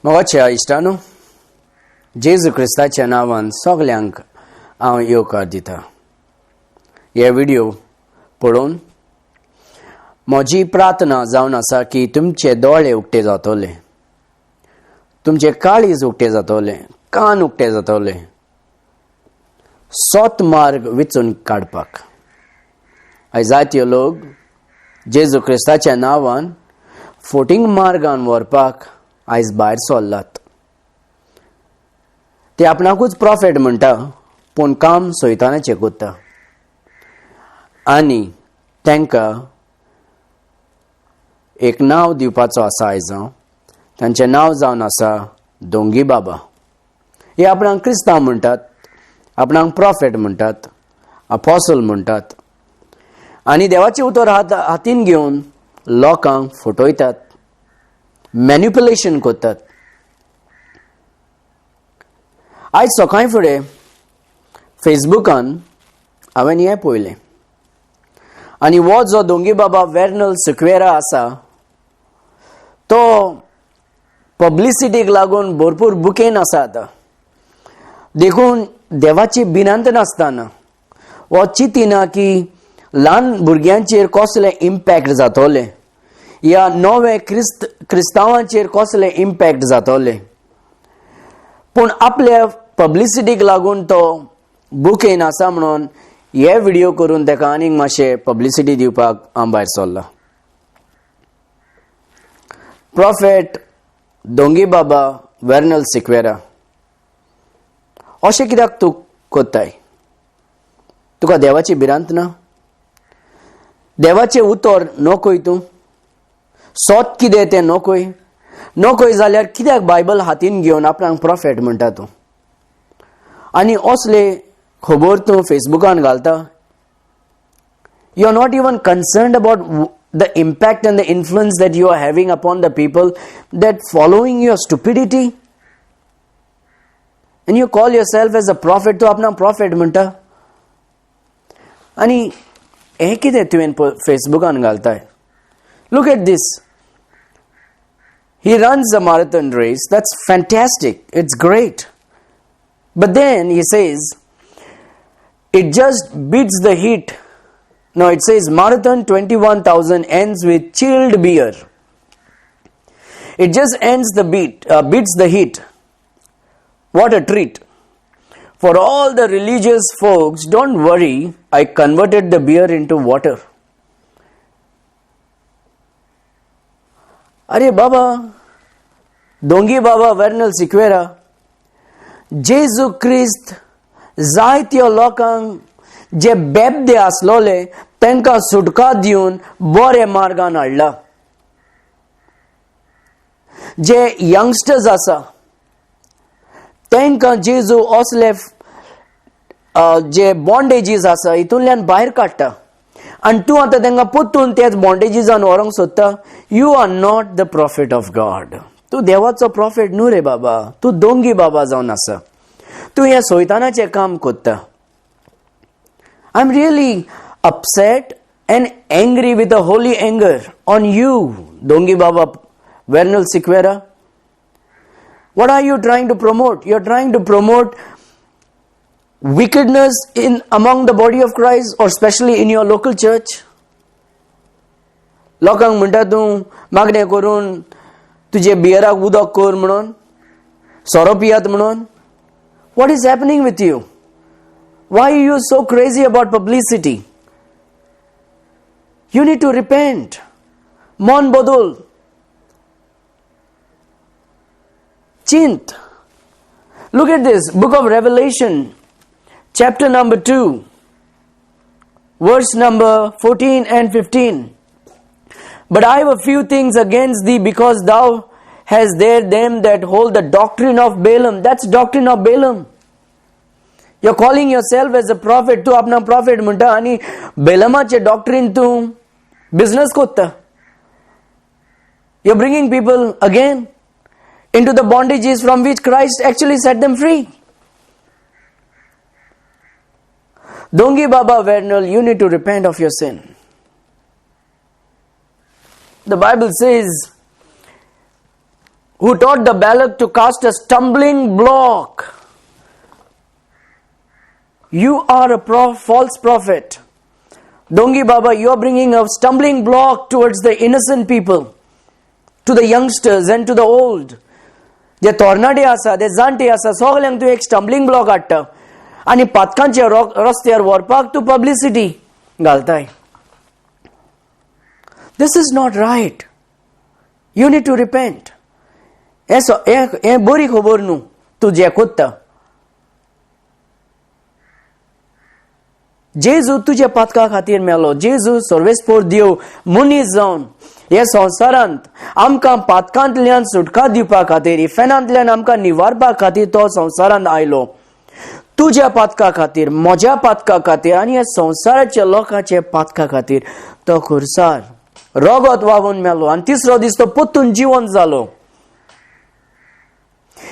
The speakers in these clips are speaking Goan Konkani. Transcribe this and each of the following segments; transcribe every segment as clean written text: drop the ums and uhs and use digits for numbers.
मोगाच्या इश्टानो, जेजू क्रिस्ताच्या नांवान सगल्यांक हांव येवकार दिता. हे व्हिडिओ पळोवन म्हजी प्रार्थना जावन आसा की तुमचे दोळे उक्ते जातले, तुमचे काळीज उक्ते जातले, कान उक्ते जातले सोत मार्ग विचून काडपाक. आयज जायते लोक जेजू क्रिस्ताच्या नांवान फोटींग मार्गान व्हरपाक आयज भायर सरलात. ते आपणाकूच प्रॉफेट म्हणटा, पूण काम सैतानाचें करता आनी तांकां एक नांव दिवपाचो आसा आयज हांव. तांचें नांव जावन आसा दोंगी बाबा. हे आपणाक क्रिस्तांव म्हणटात, आपणाक प्रॉफेट म्हणटात, अपोसल म्हणटात आनी देवाचें उतर हात हातीन घेवन लोकांक फटयतात, मॅन्युपुलेशन करतात. आयज सकाळी फुडें फेसबुकान हांवें हें पळयलें आनी हो जो दोंगी बाबा वेर्नल सिक्वेरा आसा तो पब्लिसिटीक लागून भरपूर बुकेन आसा आतां. देखून देवाची भिरांत नासतना हो चिंतिना की ल्हान भुरग्यांचेर कसलें इम्पॅक्ट जातलें या नवे क्रिस्तांवांचेर कसलें इम्पॅक्ट जातलें, पूण आपल्या पब्लिसिटीक लागून तो बुकेन आसा म्हणून हे व्हिडिओ करून ताका आनीक मातशें पब्लिसिटी दिवपाक हांव भायर सरला. प्रॉफेट दोंगी बाबा वेर्नल सिक्वेरा, अशें कित्याक तूं कोत्ताय? तुका देवाची भिरांत ना? देवाचें उतर नकय तूं, सोत कितें तें नकय नकय जाल्यार कित्याक बायबल हातीन घेवन आपणाक प्रॉफेट म्हणटा तूं आनी असले खबर तूं फेसबुकान घालता? You are not even concerned about the impact and the influence that you are having upon the people that following your stupidity, and you call yourself as a prophet. तूं आपणाक प्रॉफेट म्हणटा आनी हें कितें तुवें फेसबुकान घालताय? Look at this. He runs a marathon race. That's fantastic. It's great. But then he says, it just beats the heat. No, it says marathon 21,000 ends with chilled beer. It just ends the beat, beats the heat. What a treat. For all the religious folks, don't worry, I converted the beer into water. अरे बाबा, दोंगी बाबा वेर्नल सिक्वेरा, जेजू क्रिस्त जायत्या लोकांक जे बेबदे आसलोले तांकां सुटका दिवन बरे मार्गान हाडला. जे यंगस्टर्स आसा तांकां जेजू असले जे बॉन्डेजीस आसा हितूंतल्यान भायर काडटा आनी तूं आतां तांकां परतून त्याच बॉन्डेजीसान व्हरूंक सोदता. You are not the prophet of God. तूं देवाचो प्रॉफेट न्हू रे बाबा, तूं दोंगी बाबा जावन आसा. तूं हें सैतानाचें काम कोत्ता. I am really upset and angry with a holy anger on you, Dongi Baba Vernal Sequeira. What are you trying to promote? You are trying to promote wickedness in among the body of Christ, or especially in your local church. लोकांक म्हणटा तूं मागणें करून तुजे बियराक उदक कर म्हणून, सोरो पियात म्हणून. What is happening with you? Why you so crazy about publicity? You need to repent. मन बदल, चिंत. Look at this book of Revelation, chapter number 2, verse number 14 and 15. But I have a few things against thee, because thou hast there them that hold the doctrine of Balaam. That's doctrine of Balaam. You're calling yourself as a prophet. तूं आपणा prophet म्हणटा आनी बेलमाचें doctrine तूं business कोत्ता. You're bringing people again into the bondages from which Christ actually set them free. Dongi Baba Vernal, you need to repent of your sin. The Bible says, Who taught the Balak to cast a stumbling block. You are a false prophet. Dongi Baba, you are bringing a stumbling block towards the innocent people, to the youngsters and to the old. जे तरणाटे आसा, ते जाणटे आसा, सगल्यांक तूं एक स्टंबलिंग ब्लॉक हाडटा आनी पातकांच्या रस्त्यार व्हरपाक तूं पब्लिसिटी घालताय. This is not right. You need to repent. हें बरी खबर न्हू तूं जें कोत्ता. जेजू तुज्या पातका खातीर मेलो. जेजू सर्वेस्पोर देव मनीस जावन हे संवसारांत आमकां पातकांतल्यान सुटका दिवपा खातीर, इफेनांतल्यान आमकां निवारपा खातीर तो संवसारांत आयलो. तुज्या पातका खातीर, म्हज्या पातका खातीर आनी ह्या संवसाराच्या लोकांच्या पातका खातीर तो खुर्सार रगत वागून मेलो आनी तिसरो दीस तो परतून जिवन जालो.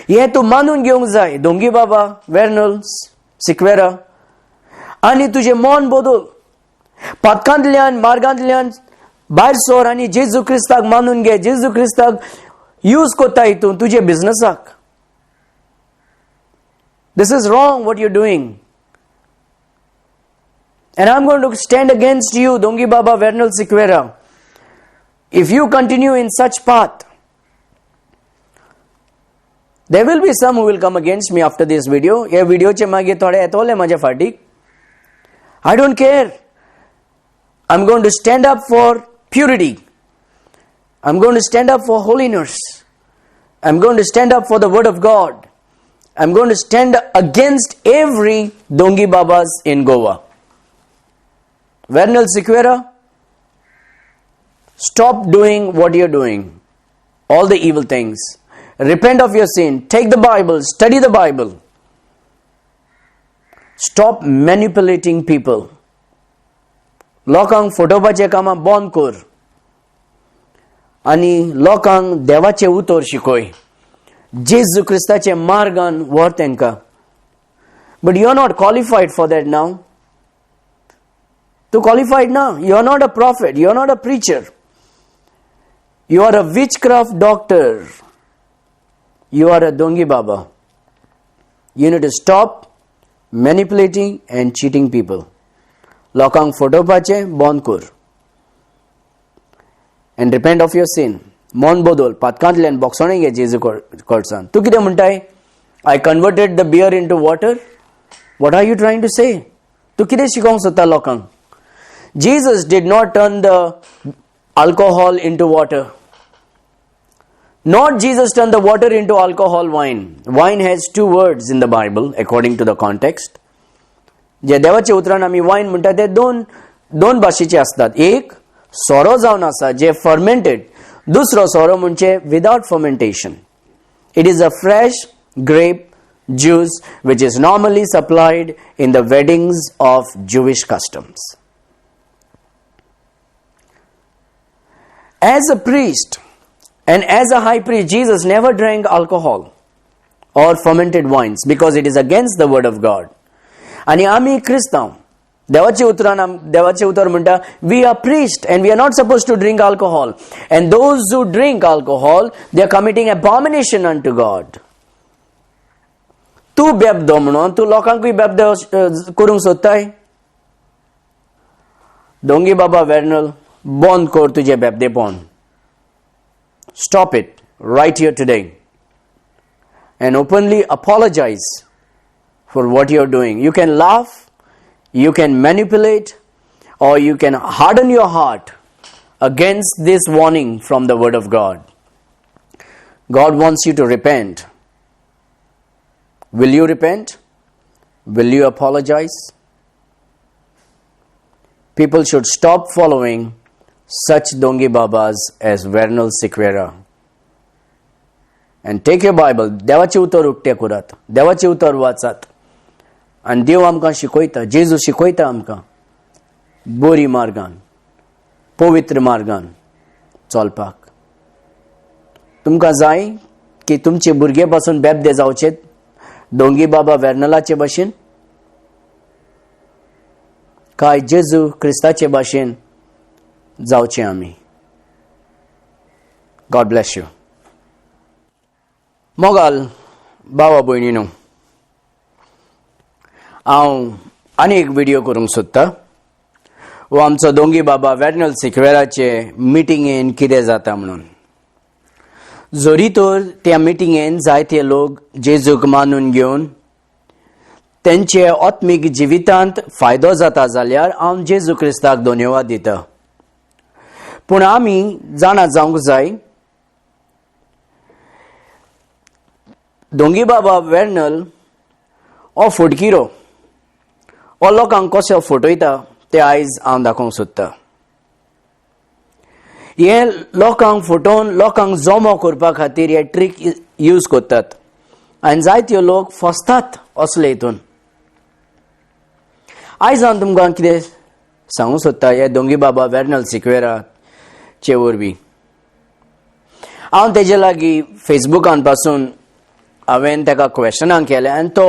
हें तूं मानून घेवंक जाय दोंगी बाबा वेर्नल सिक्वेरा. आनी तुजें मन बदल, पातकांतल्यान मार्गांतल्यान भायर सर आनी जेजू क्रिस्ताक मानून घे. जेजू क्रिस्ताक यूज कोत्ताय तूं तुजे बिजनसाक. This is wrong what you doing and I am going to stand against you Dongi Baba Vernal Sequeira if you continue in such path. There will be some who will come against me after this video. ह्या व्हिडिओचे मागीर थोडे येतले म्हाज्या फाटीक. I don't care. I'm going to stand up for purity. I'm going to stand up for holiness. I'm going to stand up for the word of God. I'm going to stand against every Dongi Babas in Goa. Vernal Sequeira, stop doing what you're doing, all the evil things. Repent of your sin. Take the Bible, study the Bible. Stop manipulating people. लोकांक फटोवपाचें कामां बंद कर आनी लोकांक देवाचें उतर शिकय. जेजू क्रिस्ताचे मार्गान व्हर तांकां. But you are not qualified for that now. तूं क्वॉलिफायड ना. You are not a prophet, you are not a preacher, you are a witchcraft doctor, you are a Dongi Baba. You need to stop manipulating and cheating people. लोकांक फटोवपाचें बंद कर and repent of your sin. मन बदल, पातकांतल्यान बोगसणें घे जेजू कडसान. तूं कितें म्हणटाय? I converted the beer into water. What are you trying to say? तूं कितें शिकोवंक सोदता लोकांक? Jesus did not turn the alcohol into water. Not Jesus turned the water into alcohol wine. Wine has two words in the Bible according to the context. जे देवाच्या उतरान आमी वायन म्हणटा ते दोन दोन भाशेचे आसतात. एक सोरो जावन आसा जे फर्मेंटेड, दुसरो सोरो म्हणजे without fermentation. It is a fresh grape juice which is normally supplied in the weddings of Jewish customs. As a priest and as a high priest, Jesus never drank alcohol or fermented wines because it is against the word of God. आनी आमी क्रिस्तांव देवाचे उतरान, देवाचे उतर म्हणटा we are priest and we are not suppose to drink alcohol, and those who drink alcohol they are committing abomination unto God. तूं बेबदो म्हणून तूं लोकांकूय बेबदो करूंक सोदताय? दोंगी बाबा वेर्नल, बंद कर तुजें बेबदेपण. Stop it right here today and openly apologize for what you're doing. You can laugh, you can manipulate, or you can harden your heart against this warning from the Word of God. God wants you to repent. Will you repent? Will you apologize? People should stop following such Dongi Babas as Vernal Sequeira. And take your Bible, देवाचें उतर उक्तें करात, देवाचें उतर वाचात आनी देव आमकां शिकयता, जेजू शिकयता आमकां बरी मार्गान, पवित्र मार्गान चलपाक. तुमकां जाय की तुमचे भुरगे पासून बेबदे जावचे दोंगी बाबा वेर्नलाचे भाशेन, काय जेजू क्रिस्ताचे भाशेन जावचे आमी? God bless you. मोगाल भावा भयणीनो, हांव आनी एक व्हिडियो करूंक सोदतां. हो आमचो दोंगी बाबा वेर्नल सिक्वेराचे मिटिंगेन कितें जाता म्हणून. जरी तर त्या मिटिंगेन जायते लोक जेजूक मानून घेवन तेंचे आत्मीक जिवितांत फायदो जाता जाल्यार हांव जेजू क्रिस्ताक धन्यवाद दिता. पूण आमी जाणा जावंक जाय, दोंगी बाबा वेर्नल हो फटकिरो, हो लोकांक कसो फटयता ते आयज हांव दाखोवंक सोदतां. हे लोकांक फटोवन लोकांक जमो करपा खातीर हे ट्रीक यूज करतात आनी जायते लोक फसतात असले हितून. आयज हांव तुमकां कितें सांगूंक सोदता हे दोंगी बाबा वेर्नल सिक्वेराचे वरवीं. हांव तेजे लागीं फेसबुकान पासून हांवें ताका क्वेशनां केलें आनी तो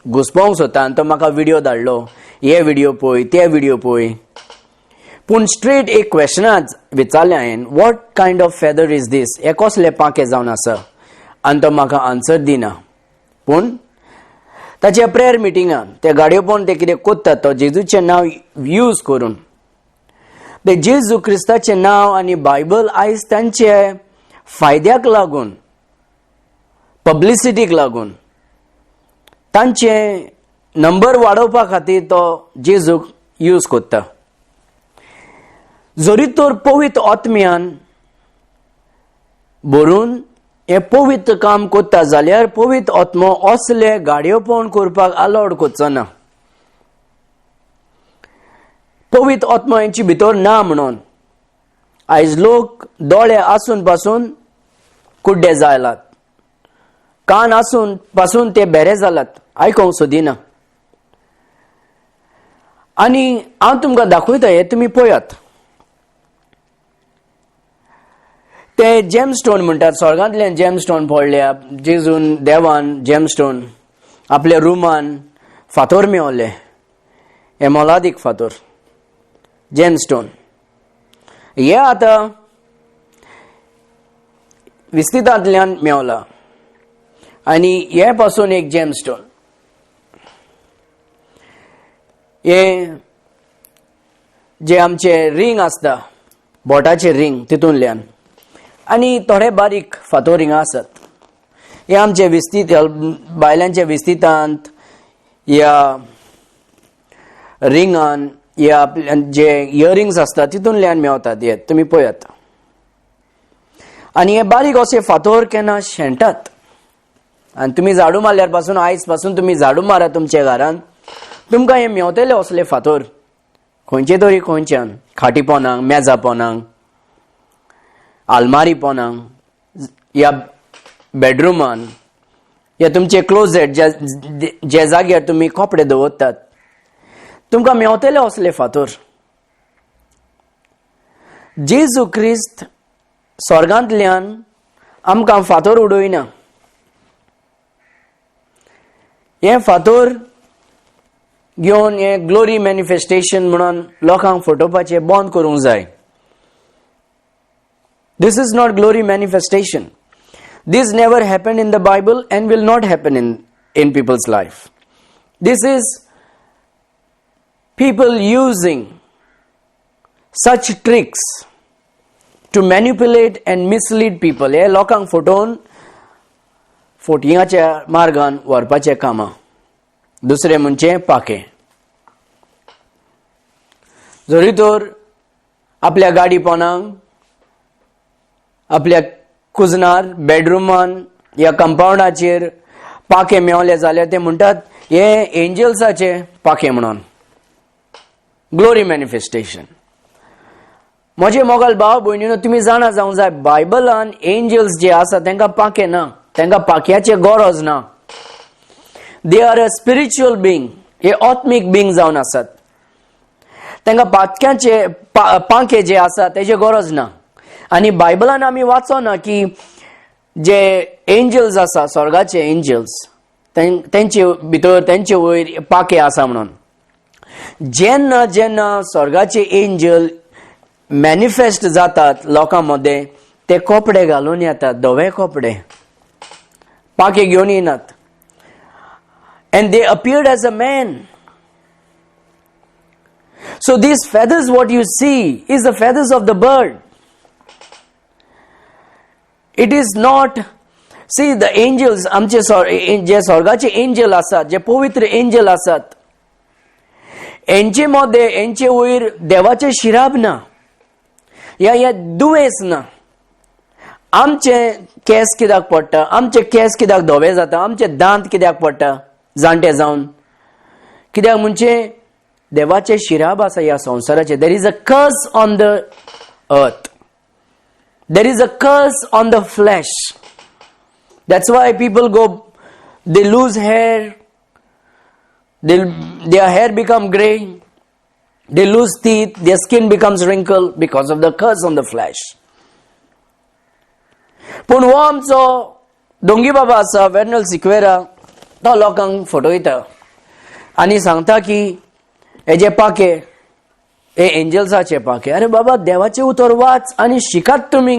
घुसपोवंक सोदता आनी तो म्हाका व्हिडियो धाडलो, हे व्हिडियो पळय, ते व्हिडियो पळय. पूण स्ट्रेट एक क्वेशनाच विचारलें हांवें, what kind of feather is this, हे कसले पांखे जावन आसा? आनी तो म्हाका आन्सर दिना. पूण ताच्या प्रेयर मिटिंगान ते गाडयो पळोवन ते कितें कोत्तात, तो जेजूचें नांव यूज करून ते जेजू क्रिस्ताचें नांव आनी बायबल आयज तांचे फायद्याक लागून, पब्लिसिटीक लागून, तांचे नंबर वाडोवपा खातीर तो जेजूक यूज करता. जरी तर पवित्र आत्म्यान भरून हें पवित्र काम करता जाल्यार पवित्र आत्मो असले गाडयो पळोवन करपाक अलावड करचो ना. पवित्र आत्मो हेंचे भितर ना म्हणून आयज लोक दोळे आसून पासून कुड्डे जायलात, कान आसून पासून ते बेरे जालात, आयकोंक सोदिना. आनी हांव तुमकां दाखयता, हे तुमी पळयात. ते जेम स्टोन म्हणटात, स्वर्गांतल्यान जेम स्टोन पडल्या, जेजून देवान जेम स्टोन आपल्या रुमान फातोर मेवले, हे मोलादीक फातोर जेम स्टोन. हे आतां विस्तितांतल्यान मेवला आनी हे पासून एक जेम स्टोन. हे जे आमचे रिंग आसता, बोटाचे रिंग, तितूंतल्यान आनी थोडे बारीक फातोर हिंगा आसात. हे आमचे विस्तीत बायलांच्या विस्तितांत या रिंगान या जे इयरिंग्स आसता तितूंतल्यान मेवतात, हे तुमी पळयात. आनी हे बारीक अशे फातोर केन्ना शेणटात आनी तुमी झाडू मारल्यार पासून, आयज पासून तुमी झाडू मारा तुमच्या घरान, तुमकां हे मेवतले असले फातोर खंयचे तरी खंयच्यान, खाटी पोनांक, मेजा पोनांक, आलमारी पोनांक, या बेडरुमान, या तुमचे क्लोजेट ज्या जाग्यार तुमी कपडे दवरतात, तुमकां मेवतले असले फातोर. जेजू क्रिस्त स्वर्गांतल्यान आमकां फातोर उडयना. हे फातोर घेवन हे ग्लोरी मॅनिफेस्टेशन म्हणून लोकांक फटोवपाचें बंद करूंक जाय. This is not glory manifestation. This never happened in the Bible and will not happen in people's life. This is people using such tricks to manipulate and mislead people. हे लोकांक फटोवन फोटयांच्या मार्गान व्हरपाचें कामां. दुसरें म्हणजे पाखें. जरी तर आपल्या गाडी पोनांक, आपल्या कुजनार, बेडरुमान या कंपावंडाचेर पाखें मेवलें जाल्यार ते म्हणटात हे एंजल्साचे पाखें म्हणून, ग्लोरी मॅनिफेस्टेशन. म्हजे मोगाल भाव भयणीनो, तुमी जाणा जावंक जाय, बायबलान एंजल्स जे आसा तांकां पाखें ना, तांकां पाख्याचे गरज ना. They are a spiritual being, हे आत्मीक बींग जावन आसात. तांकां पाख्याचे पांखे जे आसा तेजे गरज ना. आनी बायबलान आमी वाचोना की जे एंजल्स आसा, स्वर्गाचे एंजल्स, तेंचे भितर तेंचे वयर पाखे आसा म्हणून. जेन्ना जेन्ना स्वर्गाचे एंजल मॅनिफेस्ट जातात लोकां मदें, ते कपडे घालून येतात, धवे कपडे, पाखे घेवन येनात and they appeared as a man. So these feathers, what you see, is the feathers of the bird. It is not, see, the angels, आमचे जे स्वर्गाचे एंजल आसात, जे पवित्र एंजल आसात, हेंचे मदें, हेंचे वयर देवाचे शिराप ना या हे दुयेंस ना. आमचे केंस कित्याक पडटा? आमचे केंस कित्याक धवे जाता? आमचे दांत कित्याक पडटा जाणटे जावन? कित्याक म्हणजे देवाचे शिराप आसा ह्या संवसाराचे. There is a curse on the earth, there is a curse on the flesh. That's why people go, they lose hair, their hair become gray, they lose teeth, their skin becomes wrinkled because of the curse on the flesh. पूण हो आमचो दोंगी बाबा आसा, वेर्नल सिक्वेरा, तो लोकांक फटयता आनी सांगता की हेजे पाखे हे एंजल्साचे पाखे. अरे बाबा, देवाचें उतर वाच आनी शिकात तुमी.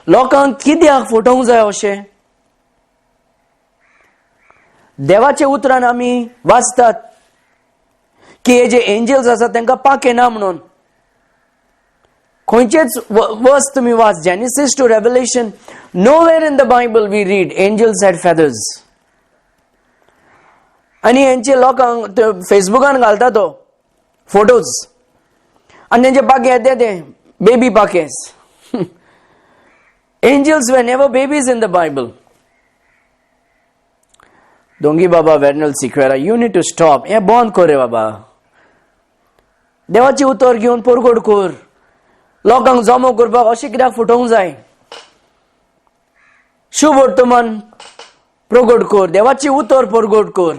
लोकांक कित्याक फटोवंक जाय अशें? देवाच्या उतरान आमी वाचतात की हे जे एंजल्स आसात तांकां पाखे ना म्हणून. खंयचेच वर्स तुमी वाच, Genesis to Revelation, nowhere in the Bible we read angels had feathers. आनी हेंचे लोकांक फेसबुकान घालता तो फोटोज आनी तेंचे पाखे येते ते बेबी पाखेस. Angels were never babies in the Bible. दोंगी बाबा Vernal Sequeira, you need to stop. हें बंद कर रे बाबा. देवाची उतर घेवन परगट कर. लोकांक जमो करपाक अशें कित्याक फटोवंक जाय? शुभ वर्तमान प्रगट कर, देवाची उतर परगट कर.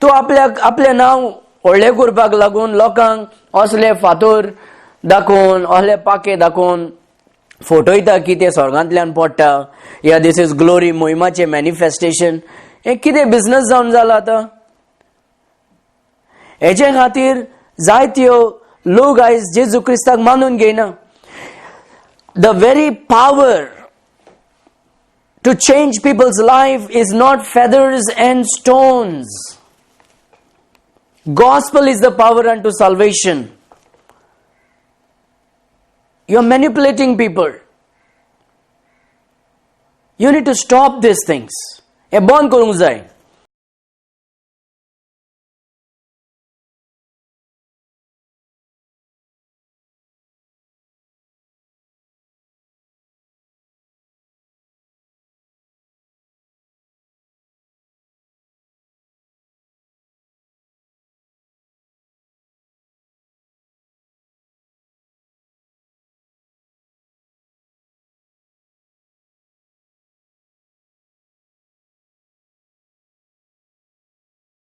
तूं आपल्याक आपलें नांव व्हडलें करपाक लागून लोकांक असले फातर दाखोवन, असले पाखे दाखोवन फटयता की ते स्वर्गांतल्यान पडटा या this is glory, मोहिमाचें मॅनिफेस्टेशन. हें कितें बिजनस जावन जाला आतां? हेजे खातीर जायत्यो लोक आयज जेजू क्रिस्ताक मानून घेयना. The very power to change people's life is not feathers and stones. Gospel is the power unto salvation. You are manipulating people. You need to stop these things. हे बंद करूंक जाय.